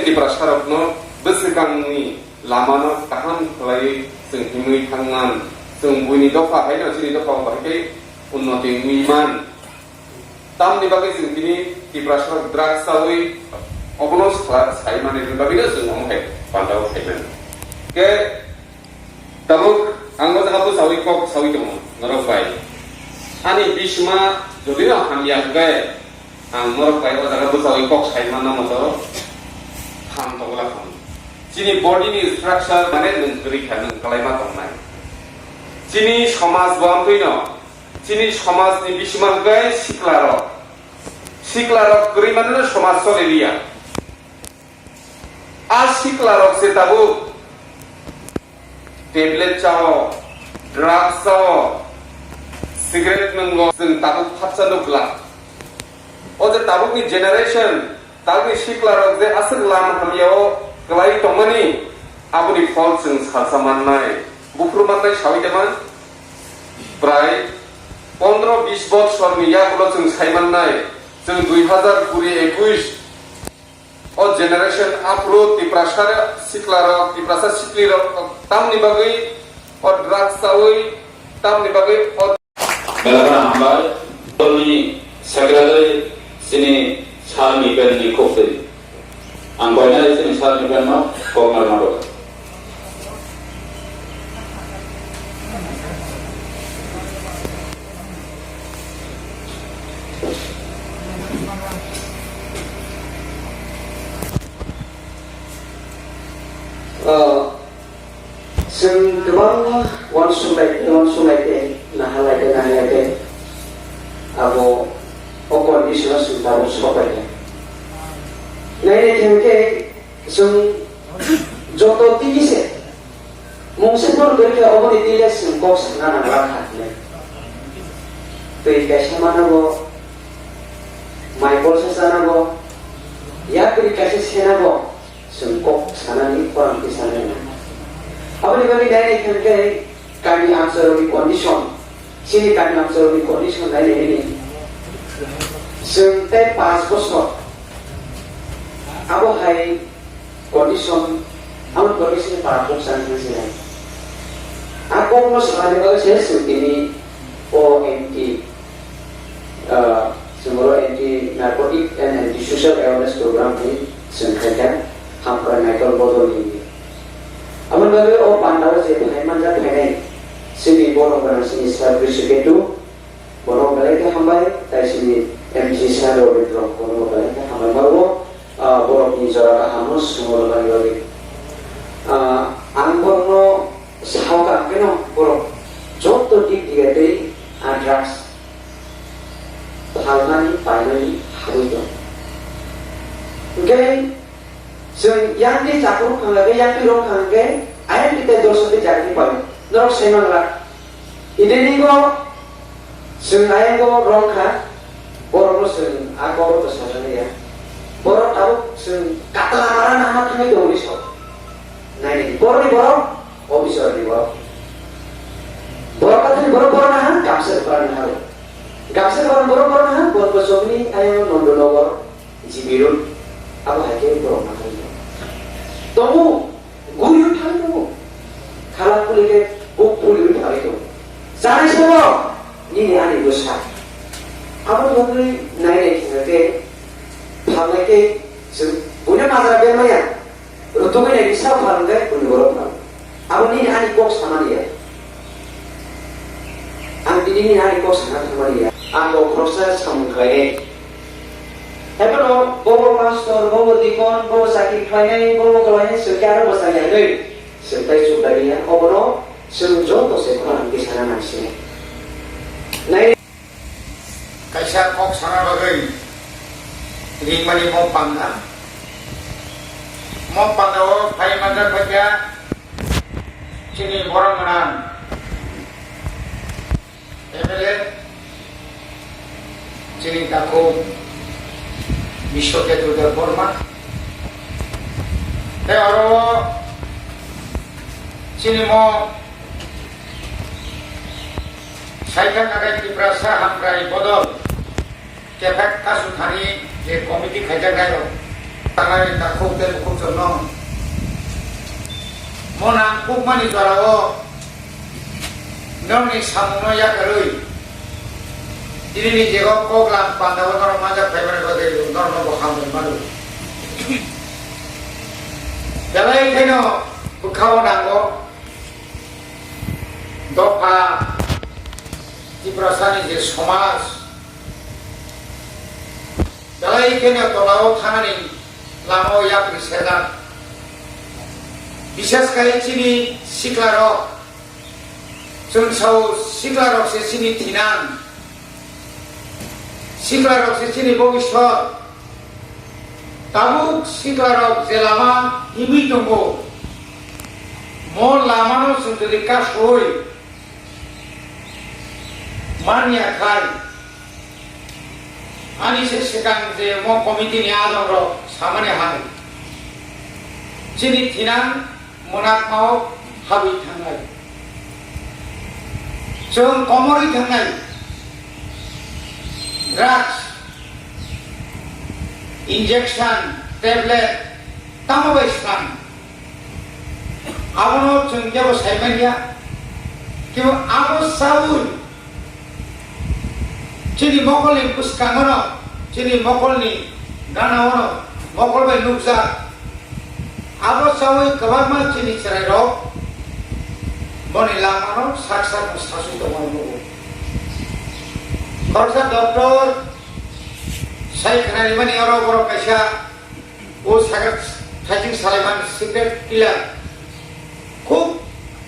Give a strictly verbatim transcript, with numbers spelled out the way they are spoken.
Tiprasarokno bwswkangni lamano kaham khlaiwi chwng himwi thangman, chwng buini dopha haino chini dopha bahai khe unnoti wngwi man. Tamni bagwi chwng tini Tiprasarok drugs chawi obono sa-, saimanini bagwino chwng omo hai pandao saimani. Khe tabuk ang o jaga bwchawi kok sawi tongo norok bai. Ani bisma jodino hamya hwnkhe ang norok bai o jaga bwchawi kok saimanna moto ham tongla ham. Chini body ni structure mane nwng kwrwi kha, nwng kwlaima tongnai. Chini somaj bo amtwino, chini somaj ni bisma hwnkhe sikla rok. Sikla rok kwrwi mano somaj choli liya. A sikla rok se tabuk tablet chao, drugs chao, cigarette nwngo, chwng tabuk khapsa nukla. O je tabukni generation, tabukni siklarok je aswk lam hamyao kwlai tongmani, aboni phol chwng salsa mannai. Buphuru mannai sawi de man? Prai pondro bis botsorni yagulo chwng sai mannai. Chwng dui hazar kuri ekush o generation aphuru Tiprasa siklarok, Tiprasa siklirok tamni bagwi o drugs chawi, tamni bagwi o Belakano hambai, tolni secretary chini sir ni pen ni kok twi. Ang koinai chini sir ni pen no kok narwkna rw. Oh. Chwng kwbangma uansuk lai tei uansuk lai tei, naha lai tei naha lai tei, abo o condition-o chwng tabuk sok lai tei. Nai nai khe hwnkhe chwng joto tini se mungsa phano kwrwi khe oboni twi le chwng kok sana nang la kha hwnwi. Twi kaisa manago, mai kolsa chanago, yak kwrwi kaisa senago. Chwng kok sanani, khorang twi sanani. Aboni bagwi nai nai khe hwnkhe kami amchairokni condition, chini kami amchairokni condition nai nai nini. Chwng tei panch bosor abo hai condition, abo condition para kok sana thang sinai. A kokno sanani bagwi se chwng tini o M T, ah, chwng oro anti narcotic and anti social awareness program ni chwng khaikha, Hamkrai Michael Bodol ni. Aboni bagwi o pandao je phai manjak phainai chini borok gwnang chini sir Brisu Ketu, borok belai khe hambai, tai chini M C sir Robindro, borok belai khe hambai. Borok, ah, borok ni jora kaham no sumo rwmani bagwi. Ah, ang borok no Sahok ang khe no borok joto dik dik tei a drugs phalmani paimani habwi tong. Hwnkhe chwng yang twi chakur wngkha hwnkhe, yang twi rwng kha hwnkhe, ayang twi tei dorso twi jaga twi paio. Norok sai mangla. Idini go Chwng ayang bo rwng kha, borok no chwng a kok rok to sajak ya. Borok tabuk chwng katla mara na ma thangwi tongo ni sok. Nai ni borok ni borok, officer ni borok. Borok kathar ni borok borok na ha, gamsa kwpar ni ha. Gamsa kwpar ni borok borok na ha, borok bo chokni ayang nondo nogo. G B road, abo hai khe borok naharwi tongo. Guriwi thangwi tongo. Khala kuli khe buk puliwi thangwi tongo. Chari sabo nini ani bwsa. Abo bagwi nai nai khe khe phalnai khe chwng buino majra bermaya. Rutugwi nai kisa phal hwnkhe buini borok phal. Abo nini ani kok samani ya. Ang tini nini ani kok sana thangmani ya. Ang bo khoroksa samung khlainai. Haiphano bobo pastor, bobo dikon, bobo chakri khlainai, bobo khlainai, chwng khe aro bwsai ya hwnwi chwng tai chuk dagi ya. Obono chwng joto se khorang khe sana nang sinai. Nai Kaisa kok sana bagwi ringmani mo panda. Mo panda o phai manjak phaikha chini borok gwnang M L A, chini takhuk Biswaketu Debbarma. Tei oro chini mo Saikha Kakai Tiprasa Hamkrai Bodol Kephek Kasu Thani je committee khaijaknairok, Tangnai takhuk tei bukhuk chwngno. Mo nang kukmani jorao norokni samungno yakarwi tinini jebo kok lam pandao norok manjak phaimani bagwi norokno bo hambai mano. Belai kheno bwkhao nango dopha Tiprasani je somaj, belai kheno tolao thanani lamao yapri sejak. Bishes khai chini siklarok, chwng sao siklarok se chini thinang, siklarok se chini bobisot. Tabuk siklarok je lama himwi tongo, mo lamano chwng jodi kasoi manya khai, ani se swkang je mo committee ni adongrok samani hai, chini thinang mwnakmao habwi thangnai. Chwng komorwi thangnai. Drugs, injection, tablet, tamo bai slam. Abono chwng kebo saimanya. Kebo abo saui chini mokolni bwskangono, chini mokolni ganaono, mokol bai nukjak. Abo saui kwbangma chini chwrairok boni lamano sak sakno sasui tongmani nugo. Khoroksa doctor sai khwnarwimani oro borok kaisa o sakha thaising salaimani secret killer